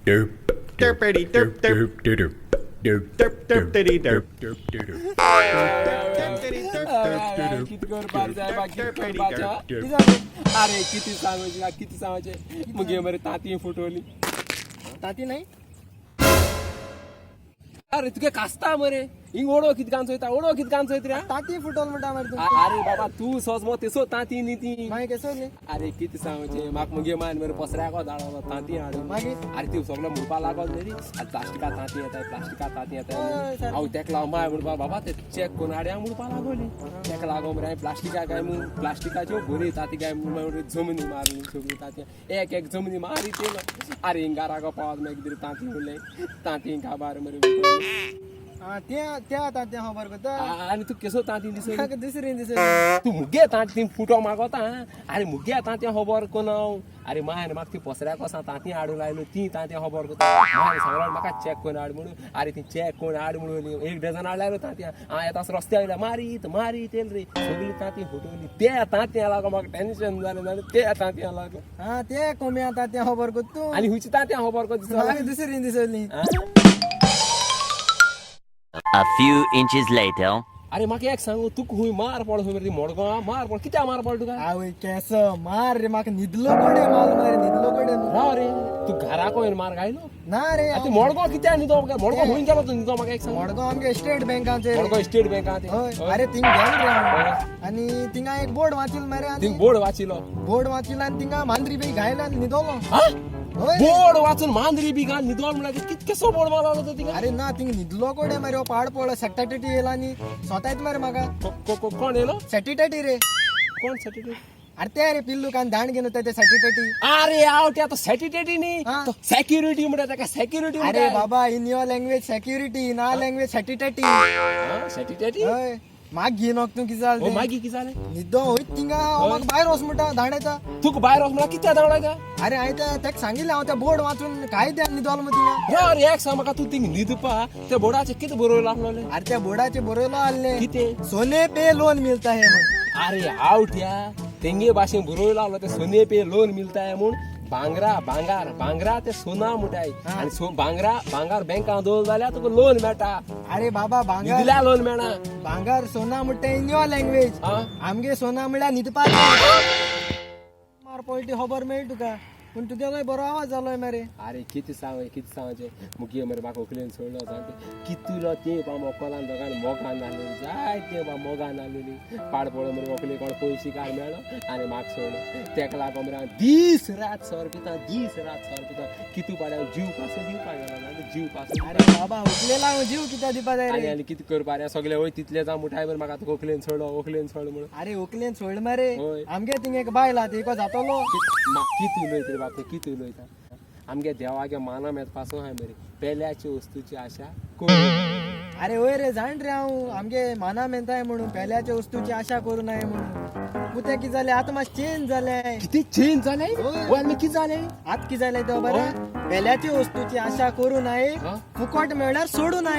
Derp. Derpity derp derp. Derp. Derp. Derp derp diddy derp. Derp. Derp. किती करपाक जाय बा कितें करपाचें Derp. अरे किती सांगचे ना किती सांगचे मुगे मरे तांती फुटवली. ताती नाही. अरे तुगे कास्ता मरे हिंग ओडो कित कान चोयता ओडो कित कान चोयत रे. ताती फुटोल म्हणटा मरे तूं. अरे बाबा तूं सोज मो तेसो तांती न्ही ती. मागीर केसो न्ही. अरे कितें सांगचें म्हाका मुगे मान मरे पसऱ्याको धाडलो तांती हाडून. मागीर? अरे ती सगळें म्हणपा लागल न्ही आनी प्लास्टिका तांती येताय प्लास्टिका तांती हय, येताय. सारकें. हांव तेका लागून माय म्हणपा बाबा ते चॅक करून हाडया म्हणपा लागोली तेका लागो मरे हांवें प्लास्टिका काय म्हूण प्लास्टिकाच्यो बरी तांती काय म्हूण जमनी मारून सगळीं तांतयां एक एक जमनी मारी तेलो. अरे हिंगा रागो पावत मागीर कितें तांती उरलें तांती काबार मरे. हा त्या त्या तांत्या खबर करता. आनी तूं केसो तांती दिसली? म्हाका दुसरी दिसली. तूं मुगे तांती फुटो मागोता. अरे मुगे तांतयां खबर कोन हांव. अरे मायन म्हाका ती पसऱ्याक वसा तांती हाडून लायलो ती तांतयां खबर करता. मागीर सांगलो म्हाका चॅक करून हाड म्हणून. अरे ती चॅक करून हाड म्हणून एक डझन हाड लायलो तांतयां. हांव येता रस्त्या वयल्या मारीत मारीत येयल रे सगळीं तांती फुटवली. त्या तांतयां लागो म्हाका टेन्शन जालें जालें त्या तांतयां लागो. हा ते कोंबया तांत्या खबर करता तूं. आनी हुची तांतयां खबर कर दिसता. म्हाका दुसरी दिसली. A few inches later. अरे म्हाका एक सांगू तुका खूंय मार पड खूंय मरे मडगांव मार पड कित्याक मार पड तुका? आवय केस मार रे म्हाका न्हिदलो कोडे माल मरे न्हिदलो कोडे. राव रे तूं घराको मार घायलो ना रे. आतां मडगांव कित्याक न्हिदो म्हाका मडगांव खंय गेलो तूं न्हिदो म्हाका एक सांग. मडगांव आमगे स्टेट बँकाचेर. मडगांव स्टेट बँकां ते. हय अरे थिंग गेल रे हांव आनी थिंगा एक बोर्ड वाचिल मरे आनी थिंग बोर्ड वाचिलो. बोर्ड वाचिल आनी थिंगा मांद्री बी घायला आनी न्हिदलो. हा हय. बोर्ड वाचून मांद्री बी घाल न्हिदोल म्हणल्यार कितकेसो बोर्ड मारलो तो थिंगा. अरे ना थिंग न्हिदलो कोडे मरे हो पाड पडलो सेक्रेटरी येयला आनी स्वतायत मरे म्हाका. कोण येयलो? सेक्रेटरी रे. कोण सेक्रेटरी? अरे ते रे पिल्लू कान दांड घेवन येता ते सेक्रेटरी. अरे हांव ते आतां सेक्रेटरी न्ही हा. तो सेक्युरिटी म्हणटा ताका सेक्युरिटी. अरे बाबा in your language security in our language secretary. Secretary. हय म्हाका घेवन वच तूं कितें जालें हो तें. मागीर कितें जालें? न्हिदो वयत थिंगा हांव म्हाका भायर वच म्हणटा धांवडायता. तुका भायर वच म्हणल्यार कित्याक धांवडायता? अरे हांवें तेका सांगिल्लें हांव त्या बोर्ड वाचून काय त्या न्हिदोलो मग थिंगा. रा अरे एक सांग म्हाका तूं थिंग न्हिदपा त्या बोर्डाचेर कितें बरोवयलां आसलोलें? अरे त्या बोर्डाचे बरयलो आहले कितें? सोने पे लोन मिलता है म्हण. अरे आवट्या तेंगे भाशेन बरोवयलां आसलो ते सोने पे लोन मिलता है म्हूण. भांगरा भांगार भांगरा ते सोना म्हणटाय आनी भांगरा भांगार बँकां दवरलें जाल्यार तुका लोन मेळटा. अरे बाबा भांगार न्हिदल्यार लोन मेळना. भांगार सोना म्हणटा इन your language. हा? आमगे सोना म्हणल्यार न्हिदपाचें. मार पडली खबर मेळ्ळी तुका पूण तुगेलोय बरो आवाज जालोय मरे. अरे कितें सांग कितें सांगचें मुगे मरे म्हाका व्हंकलेन सोडलो सामकें कितलो तेंप हांव मोकोलान दोगान मोगान आसलेली जाय तेंप हांव मोगान आसलेली पाड पडलो मरे व्हंकले कोण पयशे काड मेळ्ळो आनी म्हाका सोडलो. तेका लागून मरे हांव दीस रात सोरो पिता दीस रात सोरो पिता कितू पाड हांव जीव पासून दिवपाक गेलो ना जीव पासून. अरे बाबा व्हंकलेला हांव जीव कित्याक दिवपा जाय आनी रे. आनी कितें करपा रे सगळे वय तितले जावं मुठाय बरें म्हाका आतां व्हंकलेन सोडलो व्हंकलेन सोड म्हणून. अरे व्हंकलेन सोड मरे. हय. आमगे थिंग एक बायल आहा तिका जातलो. कितें उलयता रे बाप कितें उलयता आमगे देवागे माना मेत पासून आहाय मरे पेल्याची वस्तूची आशा करूं. अरे वय रे जाण रे हांव आमगे माना मेंताय म्हणून पेल्याच्या वस्तूची आशा करू नये म्हणून. पूण तें कितें जालें आतां मातशें चेंज जालें. कितें चेंज जालें? हय. वय आनी कितें जालें? आतां कितें जालें तें बरें पेल्याची वस्तूची आशा करू नये हा? फुकट मेळ्ळ्यार सोडू नये.